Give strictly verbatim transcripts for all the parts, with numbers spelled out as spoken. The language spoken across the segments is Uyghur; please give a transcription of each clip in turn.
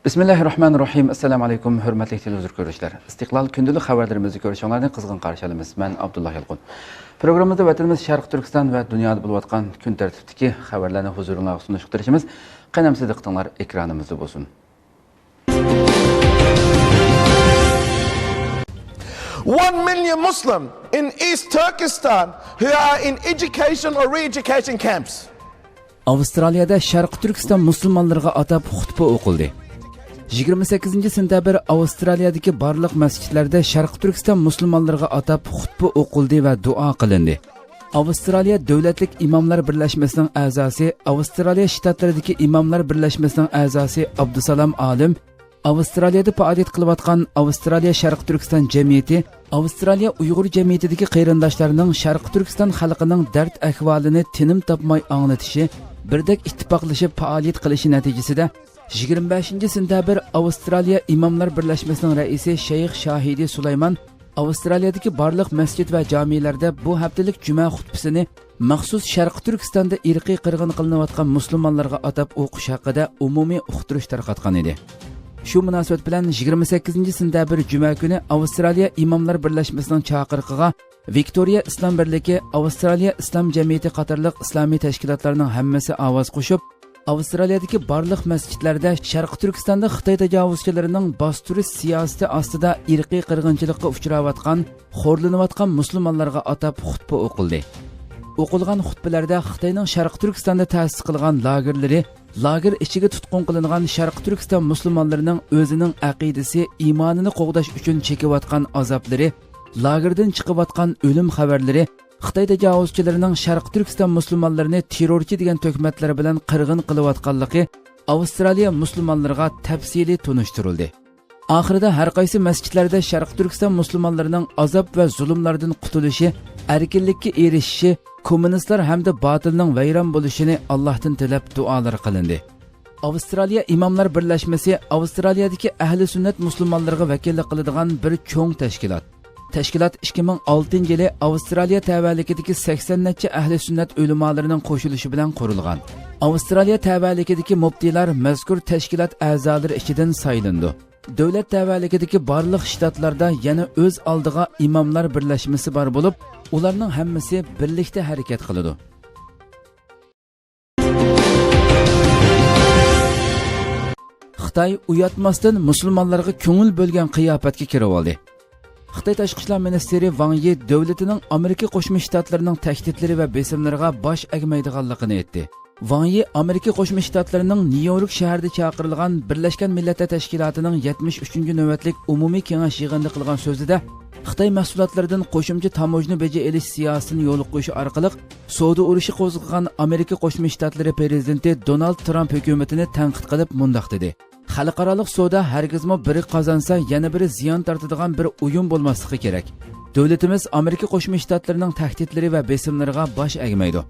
بىسمىللاھىررەھمانىررەھىم. ئەسسالامۇ ئەلەيكۇم، ھۆرمەتلىك تېلېۋىزور كۆرۈشلەر. ئىستىقلال كۈندىلىك خەۋەرلىرىمىزنى كۆرۈشۈڭلارنى قىزغىن قارشى ئالىمىز. مەن ئابدۇللا يالقۇن. پروگراممىمىزدا ۋەتىنىمىز شەرقىي تۈركىستان ۋە دۇنيادا بولۇۋاتقان كۈن تەرتىپتىكى خەۋەرلەرنى ھۇزۇرۇڭلارغا سۇنۇشقا تىرىشىمىز. قېنى ئەمىسە دىققىتىڭلار ئېكرانىمىزدا بولسۇن. One million Muslim in East Turkestan who are in education or re-education camps. ئاۋسترالىيەدە شەرقىي تۈركىستان مۇسۇلمانلىرىغا ئاتاپ خۇتبە ئوقۇلدى. يىگىرمە سەككىزىنچى سېنتەبىر ئاۋسترالىيەدىكى بارلىق مەسچىتلەردە شەرقىي تۈركىستان مۇسۇلمانلىرىغا ئاتاپ خۇتبە ئوقۇلدى ۋە دۇئا قىلىندى. ئاۋسترالىيە دۆلەتلىك ئىماملار بىرلەشمىسىنىڭ ئەزاسى، ئاۋسترالىيە شتاتلىرىدىكى ئىماملار بىرلەشمىسىنىڭ ئەزاسى ئابدۇسالام ئالىم، ئاۋسترالىيەدە پائالىيەت قىلىۋاتقان ئاۋسترالىيە شەرقىي تۈركىستان جەمئىيىتى، ئاۋسترالىيە ئۇيغۇر جەمئىيىتىدىكى قېرىنداشلارنىڭ شەرقىي تۈركىستان خەلقىنىڭ دەرد ئەھۋالىنى تىنىم تاپماي ئاڭلىتىشى، بىردەك ئىتتىپاقلىشىپ پائالىيەت قىلىشى نەتىجىسىدە، يىگىرمە بەشىنچى سېنتەبىر ئاۋسترالىيە ئىماملار بىرلەشمىسىنىڭ رەئىسى شەيخ شاھىدى سۇلايمان ئاۋسترالىيەدىكى بارلىق مەسچىت ۋە جامىلەردە بۇ ھەپتىلىك جۈمە خۇتبىسىنى مەخسۇس شەرقىي تۈركىستاندا ئىرقىي قىرغىن قىلىنىۋاتقان مۇسۇلمانلارغا ئاتاپ ئوقۇش ھەققىدە ئومۇمىي ئۇقتۇرۇش تارقاتقان ئىدى. شۇ مۇناسىۋەت بىلەن يىگىرمە سەككىزىنچى سېنتەبىر جۈمە كۈنى ئاۋسترالىيە ئىماملار بىرلەشمىسىنىڭ چاقىرىقىغا ۋىكتورىيە ئىسلام بىرلىكى، ئاۋسترالىيە ئىسلام جەمئىيىتى قاتارلىق ئىسلامىي تەشكىلاتلارنىڭ ھەممىسى ئاۋاز قوشۇپ، ئاۋسترالىيەدىكى بارلىق مەسچىتلەردە شەرقىي تۈركىستاندا خىتاي تاجاۋۇزچىلىرىنىڭ باستۇرۇش سىياسىتى ئاستىدا ئىرقىي قىرغىنچىلىققا ئۇچراۋاتقان، خورلىنىۋاتقان مۇسۇلمانلارغا ئاتاپ خۇتبە ئوقۇلدى. ئوقۇلغان خۇتبىلەردە خىتاينىڭ شەرقىي تۈركىستاندا تەسىس قىلغان لاگېرلىرى، لاگېر ئىچىگە تۇتقۇن قىلىنغان شەرقىي تۈركىستان مۇسۇلمانلىرىنىڭ ئۆزىنىڭ ئەقىدىسى، ئىمانىنى قوغداش ئۈچۈن چېكىۋاتقان ئازابلىرى، لاگېردىن چىقىۋاتقان ئۆلۈم خەۋەرلىرى، خىتاي تاجاۋۇزچىلىرىنىڭ شەرقىي تۈركىستان مۇسۇلمانلىرىنى تېررورچى دېگەن تۆھمەتلەر بىلەن قىرغىن قىلىۋاتقانلىقى ئاۋسترالىيە مۇسۇلمانلىرىغا تەپسىلىي تونۇشتۇرۇلدى. ئاخىرىدا ھەر قايسى مەسچىتلەردە شەرقىي تۈركىستان مۇسۇلمانلىرىنىڭ ئازاب ۋە زۇلۇملاردىن قۇتۇلۇشى، ئەركىنلىككە ئېرىشىشى، كوممۇنىستلار ھەمدە باتىلنىڭ ۋەيران بولۇشىنى ئاللاھتىن تىلەپ دۇئالار قىلىندى. ئاۋسترالىيە ئىماملار بىرلەشمىسى ئاۋسترالىيەدىكى ئەھلى سۈننەت مۇسۇلمانلىرىغا ۋەكىللىك قىلىدىغان بىر چوڭ تەشكىلات. تەشكىلات ئىككى مىڭ ئالتىنچى يىلى ئاۋسترالىيە تەۋەلىكىدىكى سەكسەن نەچچە ئەھلى سۈننەت ئۆلىمالىرىنىڭ قوشۇلۇشى بىلەن قۇرۇلغان. ئاۋسترالىيە تەۋەلىكىدىكى مۇپتىلار مەزكۇر تەشكىلات ئەزالىرى ئىچىدىن سايلىنىدۇ. دۆلەت تەۋەلىكىدىكى بارلىق شتاتلاردا يەنە ئۆز ئالدىغا ئىماملار بىرلەشمىسى بار بولۇپ، ئۇلارنىڭ ھەممىسى بىرلىكتە ھەرىكەت قىلىدۇ. خىتاي ئۇياتماستىن مۇسۇلمانلارغا كۆڭۈل بۆلگەن قىياپەتكە كىرىۋالدى. خىتاي تاشقى ئىشلار مىنىستىرى ۋاڭ يى دۆلىتىنىڭ ئامېرىكا قوشما شتاتلىرىنىڭ تەھدىتلىرى ۋە بېسىملىرىغا باش ئەگمەيدىغانلىقىنى ئېيتتى. ۋاڭ يى ئامېرىكا قوشما شتاتلىرىنىڭ نيۇ يورك شەھىرىدە چاقىرىلغان بىرلەشكەن مىللەتلەر تەشكىلاتىنىڭ يەتمىش ئۈچىنچى نۆۋەتلىك ئومۇمىي كېڭەش يىغىنىدا قىلغان سۆزىدە، خىتاي مەھسۇلاتلىرىدىن قوشۇمچە تاموژنا بېجى ئېلىش سىياسىتىنى يولغا قويۇش ئارقىلىق سودا ئۇرۇشى قوزغىغان ئامېرىكا قوشما شتاتلىرى پىرېزىدېنتى دونالد ترامپ ھۆكۈمىتىنى تەنقىد قىلىپ مۇنداق دېدى: خەلقئارالىق سودا ھەرگىزمۇ بىرى قازانسا، يەنە بىرى زىيان تارتىدىغان بىر ئويۇن بولماسلىقى كېرەك. دۆلىتىمىز ئامېرىكا قوشما شتاتلىرىنىڭ تەھدىتلىرى ۋە بېسىملىرىغا باش ئەگمەيدۇ.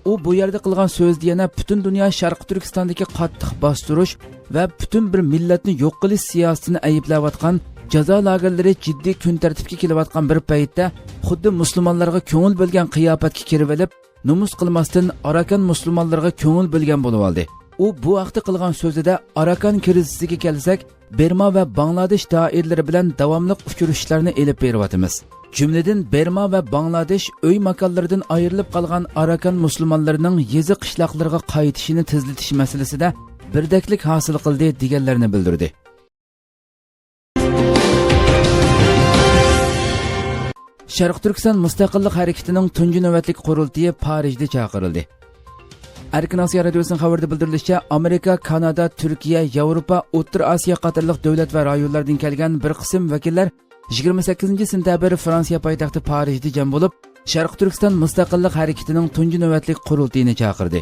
ئۇ بۇ يەردە قىلغان سۆزىدە يەنە پۈتۈن دۇنيا شەرقىي تۈركىستاندىكى قاتتىق باستۇرۇش ۋە پۈتۈن بىر مىللەتنى يوق قىلىش سىياسىتىنى ئەيىبلەۋاتقان، جازا لاگېرلىرى جىددىي كۈن تەرتىپكە كېلىۋاتقان بىر پەيتتە، خۇددى مۇسۇلمانلارغا كۆڭۈل بۆلگەن قىياپەتكە كىرىۋېلىپ، نومۇس قىلماستىن ئاراكان مۇسۇلمانلىرىغا كۆڭۈل بۆلگەن بولۇۋالدى. ئۇ بۇ ھەقتە قىلغان سۆزىدە، ئاراكان كىرىزىسىگە كەلسەك، بېرما ۋە باڭلادېش دائىرىلىرى بىلەن داۋاملىق ئۇچرىشىشلارنى ئېلىپ بېرىۋاتىمىز. جۈملىدىن بېرما ۋە باڭلادېش ئۆي ماكانلىرىدىن ئايرىلىپ قالغان ئاراكان مۇسۇلمانلىرىنىڭ يېزا قىشلاقلىرىغا قايتىشىنى تېزلىتىش مەسىلىسىدە بىردەكلىك ھاسىل قىلدى، دېگەنلەرنى بىلدۈردى. شەرقىي تۈركىستان مۇستەقىللىق ھەرىكىتىنىڭ تۇنجى نۆۋەتلىك قۇرۇلتىيى پارىژدا چاقىرىلدى. ئەركىن ئاسىيا رادىيوسىنىڭ خەۋىرىدە بىلدۈرۈلۈشىچە، ئامېرىكا، كانادا، تۈركىيە، ياۋروپا، ئوتتۇرا ئاسىيا قاتارلىق دۆلەت ۋە رايونلاردىن كەلگەن بىر قىسىم ۋەكىللەر يىگىرمە سەككىزىنچى سېنتەبىر فرانسىيە پايتەختى پارىژدا جەم بولۇپ، شەرقىي تۈركىستان مۇستەقىللىق ھەرىكىتىنىڭ تۇنجى نۆۋەتلىك قۇرۇلتىيىنى چاقىردى.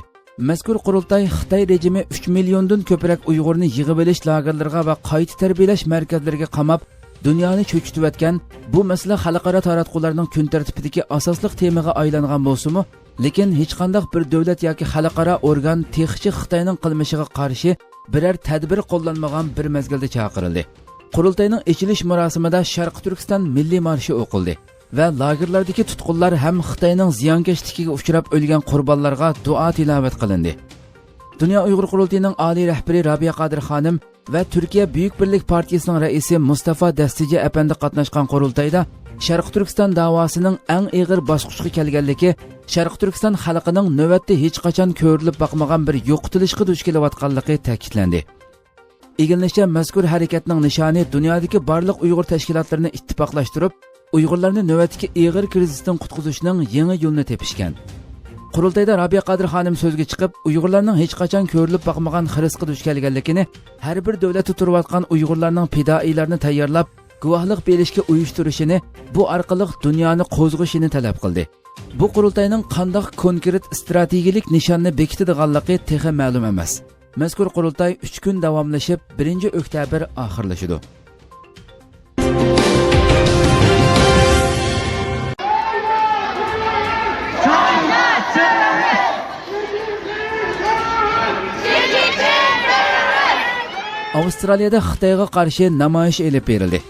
مەزكۇر قۇرۇلتاي خىتاي رېجىمى ئۈچ مىليوندىن كۆپرەك ئۇيغۇرنى يىغىۋېلىش لاگېرلىرىغا ۋە قايتا تەربىيەلەش مەركەزلىرىگە قاماپ، دۇنيانى چۆچۈتۈۋەتكەن، بۇ مەسىلە خەلقئارا تاراتقۇلارنىڭ كۈن تەرتىپىدىكى ئاساسلىق تېمىغا ئايلانغان بولسىمۇ، لېكىن ھېچقانداق بىر دۆلەت ياكى خەلقئارا ئورگان تېخىچە خىتاينىڭ قىلمىشىغا قارشى بىرەر تەدبىر قوللانمىغان بىر مەزگىلدە چاقىرىلدى. قۇرۇلتاينىڭ ئېچىلىش مۇراسىمىدا شەرقىي تۈركىستان مىللىي مارشى ئوقۇلدى ۋە لاگېرلاردىكى تۇتقۇنلار ھەم خىتاينىڭ زىيانكەشلىكىگە ئۇچراپ ئۆلگەن قۇربانلارغا دۇئا تىلاۋەت قىلىندى. دۇنيا ئۇيغۇر قۇرۇلتىيىنىڭ ئالىي رەھبىرى رابىيە قادىر خانىم ۋە تۈركىيە بۈيۈك بىرلىك پارتىيىسىنىڭ رەئىسى مۇستافا دەستىجى ئەپەندى قاتناشقان قۇرۇلتايدا شەرقىي تۈركىستان داۋاسىنىڭ ئەڭ ئېغىر باسقۇچقا كەلگەنلىكى، شەرقىي تۈركىستان خەلقىنىڭ نۆۋەتتە ھېچقاچان كۆرۈلۈپ باقمىغان بىر يوقىتىلىشقا دۇچ كېلىۋاتقانلىقى تەكىتلەندى. ئىگىلىنىشىچە، مەزكۇر ھەرىكەتنىڭ نىشانى دۇنيادىكى بارلىق ئۇيغۇر تەشكىلاتلىرىنى ئىتتىپاقلاشتۇرۇپ، ئۇيغۇرلارنى نۆۋەتتىكى ئېغىر كىرىزىستىن قۇتقۇزۇشنىڭ يېڭى يولىنى تېپىشكەن. قۇرۇلتايدا رابىيە قادىر خانىم سۆزگە چىقىپ، ئۇيغۇرلارنىڭ ھېچقاچان كۆرۈلۈپ باقمىغان خىرىسقا دۇچ كەلگەنلىكىنى، ھەر بىر دۆلەتتە تۇرۇۋاتقان ئۇيغۇرلارنىڭ پىدائىيلارنى تەييارلاپ، گۇۋاھلىق بېرىشكە ئۇيۇشتۇرۇشىنى، بۇ ئارقىلىق دۇنيانى قوزغىشىنى تەلەپ قىلدى. بۇ قۇرۇلتاينىڭ قانداق كونكرېت ئىستراتېگىيىلىك نىشاننى بېكىتىدىغانلىقى تېخى مەلۇم ئەمەس. مەزكۇر قۇرۇلتاي ئۈچ كۈن داۋاملىشىپ، بىرىنچى ئۆكتەبىر ئاخىرلىشىدۇ. ئاۋسترالىيەدە خىتايغا قارشى نامايىش ئېلىپ بېرىلدى.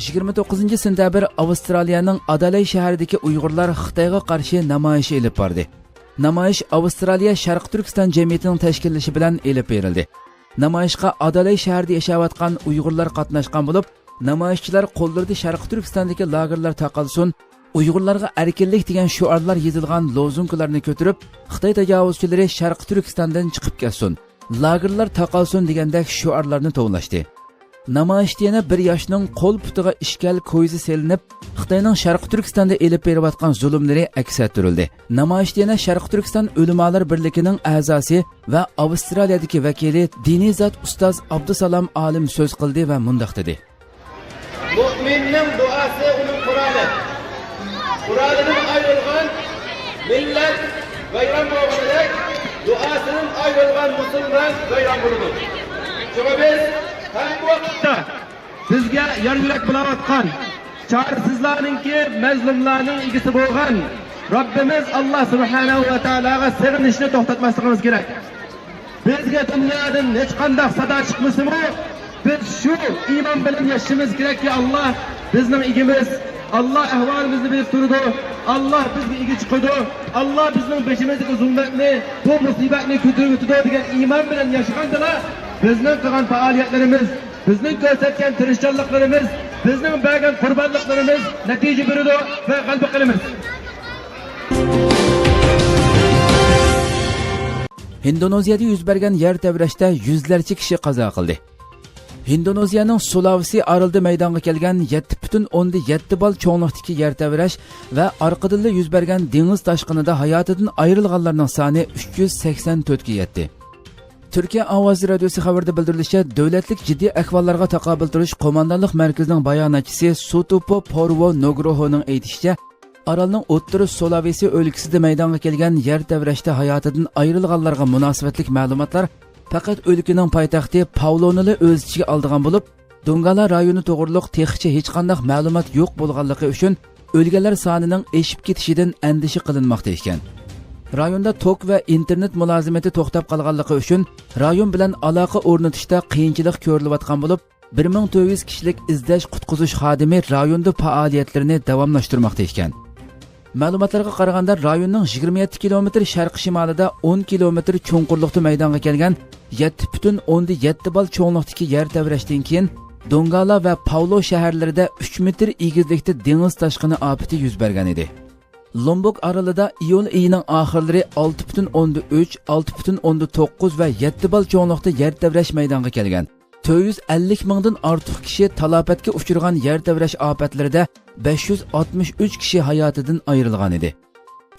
يىگىرمە توققۇزىنچى سېنتەبىر ئاۋسترالىيەنىڭ ئادالاي شەھىرىدىكى ئۇيغۇرلار خىتايغا قارشى نامايىش ئېلىپ باردى. نامايىش ئاۋسترالىيە شەرقىي تۈركىستان جەمئىيىتىنىڭ تەشكىللىشى بىلەن ئېلىپ بېرىلدى. نامايىشقا ئادالاي شەھىرىدە ياشاۋاتقان ئۇيغۇرلار قاتناشقان بولۇپ، نامايىشچىلار قوللىرىدا شەرقىي تۈركىستاندىكى لاگېرلار تاقالسۇن، ئۇيغۇرلارغا ئەركىنلىك دېگەن شوئارلار يېزىلغان لوزۇنكىلارنى كۆتۈرۈپ، خىتاي تاجاۋۇزچىلىرى شەرقىي تۈركىستاندىن چىقىپ كەتسۇن، لاگېرلار تاقالسۇن دېگەندەك شوئارلارنى توۋلاشتى. نامايىشتا يەنە بىر ياشنىڭ قول پۇتىغا ئىشكەل كويزا سېلىنىپ، خىتاينىڭ شەرقىي تۈركىستاندا ئېلىپ بېرىۋاتقان زۇلۇملىرى ئەكس ئەتتۈرۈلدى. نامايىشتا يەنە شەرقىي تۈركىستان ئۆلىمالار بىرلىكىنىڭ ئەزاسى ۋە ئاۋسترالىيەدىكى ۋەكىلى دىنىي زات ئۇستاز ئابدۇسالام ئالىم سۆز قىلدى ۋە مۇنداق دېدى. مۆمىننىڭ دۇئاسى ئۇنىڭ قورالى. قورالىدىن ئايرىلغان مىللەت ۋەيران بولغىنىدەك، دۇئاسىدىن ئايرىلغان مۇسۇلمان ۋەيران بولىدۇ. شۇڭا بىز ھەممە ۋاقىتتا بىزگە يار يۆلەك بولاۋاتقان، چارىسىزلارنىڭكى، مەزلۇملارنىڭ ئىگىسى بولغان رەببىمىز ئاللا سۇبھانەھۇ ۋە تائالاغا سېغىنىشنى توختاتماسلىقىمىز كېرەك. بىزگە دۇنيادىن ھېچقانداق سادا چىقمىسىمۇ، بىز شۇ ئىمان بىلەن ياشىشىمىز كېرەككى، ئاللا بىزنىڭ ئىگىمىز، ئاللا ئەھۋالىمىزنى بىلىپ تۇرىدۇ، ئاللا بىزگە ئىگە چىقىدۇ، ئاللا بىزنىڭ بېشىمىزدىكى زۇلمەتنى، بۇ مۇسىبەتنى كۆتۈرۈۋېتىدۇ دېگەن ئىمان بىلەن ياشىغاندىلا، بىزنىڭ قىلغان پائالىيەتلىرىمىز، بىزنىڭ كۆرسەتكەن تىرىشچانلىقلىرىمىز، بىزنىڭ بەرگەن قۇربانلىقلىرىمىز نەتىجە بېرىدۇ ۋە غەلىبە قىلىمىز. ھىندونېزىيەدە يۈز بەرگەن يەر تەۋرەشتە يۈزلەرچە كىشى قازا قىلدى. ھىندونېزىيەنىڭ سۇلاۋىسى ئارىلىدا مەيدانغا كەلگەن يەتتە پۈتۈن ئوندىن يەتتە بال چوڭلۇقتىكى يەر تەۋرەش ۋە ئارقىدىنلا يۈز بەرگەن دېڭىز تاشقىنىدا ھاياتىدىن ئايرىلغانلارنىڭ سانى ئۈچ يۈز سەكسەن تۆتكە يەتتى. تۈركىيە ئاۋازى رادىيوسى خەۋىرىدە بىلدۈرۈلۈشىچە، دۆلەتلىك جىددىي ئەھۋاللارغا تاقابىل تۇرۇش قوماندانلىق مەركىزىنىڭ باياناتچىسى سۇتۇپو پورۋو نۇگروھونىڭ ئېيتىشىچە، ئارالنىڭ ئوتتۇرا سۇلاۋىسى ئۆلكىسىدە مەيدانغا كەلگەن يەر تەۋرەشتە ھاياتىدىن ئايرىلغانلارغا مۇناسىۋەتلىك مەلۇماتلار پەقەت ئۆلكىنىڭ پايتەختى پاۋلونىلا ئۆز ئىچىگە ئالىدىغان بولۇپ، دۇڭگالا رايونى توغرۇلۇق تېخىچە ھېچقانداق مەلۇمات يوق بولغانلىقى ئۈچۈن، ئۆلگەنلەر سانىنىڭ ئېشىپ كېتىشىدىن ئەندىشە قىلىنماقتا ئىكەن. رايوندا توك ۋە ئىنتېرنېت مۇلازىمىتى توختاپ قالغانلىقى ئۈچۈن، رايون بىلەن ئالاقە ئورنىتىشتا قىيىنچىلىق كۆرۈلۈۋاتقان بولۇپ، بىر مىڭ تۆت يۈز كىشىلىك ئىزدەش قۇتقۇزۇش خادىمى رايوندا پائالىيەتلىرىنى داۋاملاشتۇرماقتا ئىكەن. مەلۇماتلارغا قارىغاندا، رايوننىڭ يىگىرمە يەتتە كىلومېتىر شەرقىي شىمالىدا ئون كىلومېتىر چوڭقۇرلۇقتا مەيدانغا كەلگەن يەتتە پۈتۈن ئوندىن يەتتە بال چوڭلۇقتىكى يەر تەۋرەشتىن كېيىن، دونگالا ۋە پاۋلو شەھەرلىرىدە ئۈچ مېتىر ئېگىزلىكتە دېڭىز تاشقىنى ئاپىتى يۈز بەرگەن ئىدى. لومبوك ئارىلىدا ئىيۇل ئېيىنىڭ ئاخىرلىرى ئالتە پۈتۈن ئوندىن ئۈچ، ئالتە پۈتۈن ئوندىن توققۇز ۋە يەتتە بال چوڭلۇقتا يەر تەۋرەش مەيدانغا كەلگەن. تۆت يۈز ئەللىك مىڭدىن ئارتۇق كىشى تالاپەتكە ئۇچرىغان يەر تەۋرەش ئاپەتلىرىدە بەش يۈز ئاتمىش ئۈچ كىشى ھاياتىدىن ئايرىلغانىدى.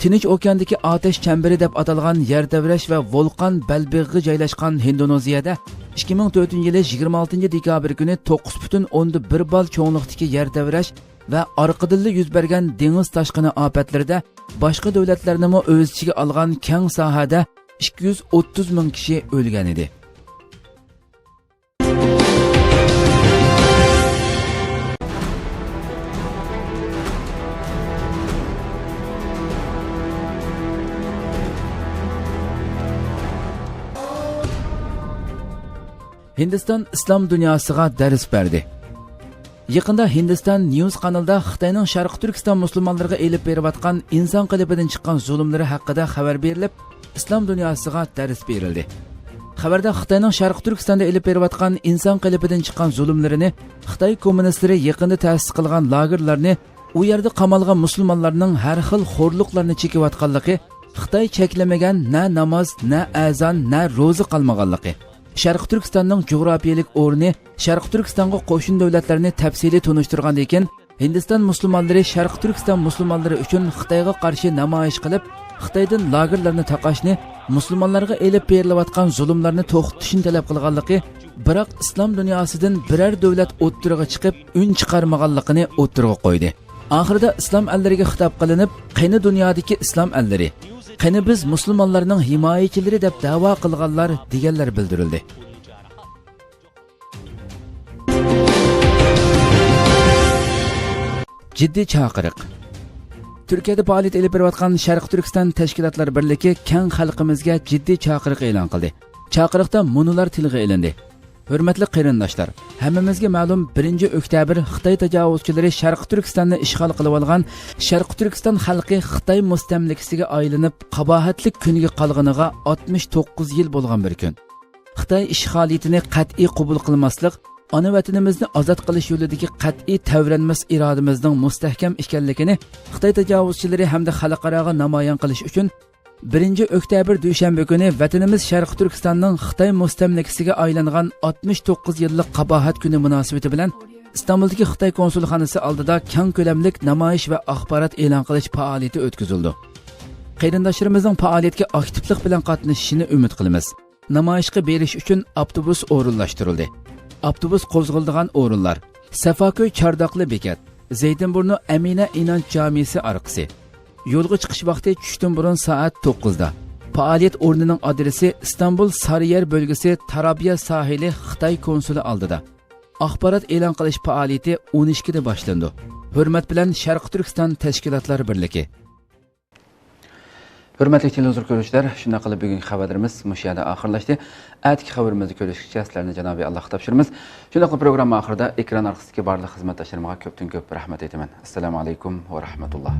تىنچ ئوكياندىكى ئاتەش چەمبىرى دەپ ئاتالغان يەر تەۋرەش ۋە ۋولقان بەلبېغىغا جايلاشقان ھىندونېزىيەدە ئىككى مىڭ تۆتىنچى يىلى يىگىرمە ئالتىنچى دېكابىر كۈنى توققۇز پۈتۈن ئوندىن بىر بال چوڭلۇقتىكى يەر تەۋرەش ۋە ئارقىدىنلا يۈز بەرگەن دېڭىز تاشقىنى ئاپەتلىرىدە باشقا دۆلەتلەرنىمۇ ئۆز ئىچىگە ئالغان كەڭ ساھەدە ئىككى يۈز ئوتتۇز مىڭ كىشى ئۆلگەنىدى. ھىندىستان ئىسلام دۇنياسىغا دەرس بەردى. يېقىندا ھىندىستان نيۇز قانىلىدا خىتاينىڭ شەرقىي تۈركىستان مۇسۇلمانلىرىغا ئېلىپ بېرىۋاتقان ئىنسان قېلىپىدىن چىققان زۇلۇملىرى ھەققىدە خەۋەر بېرىلىپ، ئىسلام دۇنياسىغا دەرس بېرىلدى. خەۋەردە خىتاينىڭ شەرقىي تۈركىستاندا ئېلىپ بېرىۋاتقان ئىنسان قېلىپىدىن چىققان زۇلۇملىرىنى، خىتاي كوممۇنىستلىرى يېقىندا تەسىس قىلغان لاگېرلارنى، ئۇ يەردە قامالغان مۇسۇلمانلارنىڭ ھەر خىل خورلۇقلارنى چېكىۋاتقانلىقى، خىتاي چەكلىمىگەن نە ناماز، نە ئەزان، نە روزا قالمىغانلىقى، شەرقىي تۈركىستاننىڭ جۇغراپىيەلىك ئورنى، شەرقىي تۈركىستانغا قوشنا دۆلەتلەرنى تەپسىلىي تونۇشتۇرغاندىن كېيىن، ھىندىستان مۇسۇلمانلىرى شەرقىي تۈركىستان مۇسۇلمانلىرى ئۈچۈن خىتايغا قارشى نامايىش قىلىپ، خىتايدىن لاگېرلارنى تاقاشنى، مۇسۇلمانلارغا ئېلىپ بېرىلىۋاتقان زۇلۇملارنى توختىتىشنى تەلەپ قىلغانلىقى، بىراق ئىسلام دۇنياسىدىن بىرەر دۆلەت ئوتتۇرىغا چىقىپ ئۈن چىقارمىغانلىقىنى ئوتتۇرىغا قويدى. ئاخىرىدا ئىسلام ئەللىرىگە خىتاب قىلىنىپ، قېنى دۇنيادىكى ئىسلام ئەللىرى، قېنى بىز مۇسۇلمانلارنىڭ ھىمايىچىلىرى دەپ دەۋا قىلغانلار دېگەنلەر بىلدۈرۈلدى. جىددىي چاقىرىق. تۈركىيەدە پائالىيەت ئېلىپ بېرىۋاتقان شەرقىي تۈركىستان تەشكىلاتلار بىرلىكى كەڭ خەلقىمىزگە جىددىي چاقىرىق ئېلان قىلدى. چاقىرىقتا مۇنۇلار تىلغا ئېلىندى. ھۆرمەتلىك قېرىنداشلار، ھەممىمىزگە مەلۇم، بىرىنچى ئۆكتەبىر خىتاي تاجاۋۇزچىلىرى شەرقىي تۈركىستاننى ئىشغال قىلىۋالغان، شەرقىي تۈركىستان خەلقى خىتاي مۇستەملىكىسىگە ئايلىنىپ، قاباھەتلىك كۈنگە قالغىنىغا ئاتمىش توققۇز يىل بولغان بىر كۈن. خىتاي ئىشغالىيىتىنى قەتئىي قوبۇل قىلماسلىق، ئانا ۋەتىنىمىزنى ئازاد قىلىش يولىدىكى قەتئىي تەۋرەنمەس ئىرادىمىزنىڭ مۇستەھكەم ئىكەنلىكىنى خىتاي تاجاۋۇزچىلىرى ھەمدە خەلقئاراغا نامايان قىلىش ئۈچۈن، بىرىنچى ئۆكتەبىر دۈشەنبە كۈنى ۋەتىنىمىز شەرقىي تۈركىستاننىڭ خىتاي مۇستەملىكىسىگە ئايلانغان ئاتمىش توققۇز يىللىق قاباھەت كۈنى مۇناسىۋىتى بىلەن ئىستانبۇلدىكى خىتاي كونسۇلخانىسى ئالدىدا كەڭ كۆلەملىك نامايىش ۋە ئاخبارات ئېلان قىلىش پائالىيىتى ئۆتكۈزۈلىدۇ. قېرىنداشلىرىمىزنىڭ پائالىيەتكە ئاكتىپلىق بىلەن قاتنىشىشىنى ئۈمىد قىلىمىز. نامايىشقا بېرىش ئۈچۈن ئاپتوبۇس ئورۇنلاشتۇرۇلدى. ئاپتوبۇس قوزغىلىدىغان ئورۇنلار: سەفاكۆي چارداقلى بېكەت، زەيتىنبۇرنو ئەمىنە ئىنانچ جامىسى ئارقىسى. يولغا چىقىش ۋاقتى چۈشتىن بۇرۇن سائەت توققۇزدا. پائالىيەت ئورنىنىڭ ئادرېسى ئىستانبۇل سارىيەر بۆلگىسى تارابيا ساھىلى خىتاي كونسۇلى ئالدىدا. ئاخبارات ئېلان قىلىش پائالىيىتى ئون ئىككىدە باشلىنىدۇ. ھۆرمەت بىلەن، شەرقىي تۈركىستان تەشكىلاتلار بىرلىكى. ھۆرمەتلىك تېلېۋىزور كۆرۈشلەر، شۇنداق قىلىپ بۈگۈنكى خەۋەرلىرىمىز مۇشۇ يەردە ئاخىرلاشتى. ئەتىكى خەۋىرىمىزدە كۆرۈشكىچە سىلەرنى جانابىي ئاللاغا تاپشۇرىمىز. شۇنداقلا پروگرامما ئاخىرىدا ئېكران ئارقىسىدىكى بارلىق خىزمەتداشلىرىمغا كۆپتىن كۆپ رەھمەت ئېيتىمەن. ئەسسالامۇ ئەلەيكۇم ۋە رەھمەتۇللا.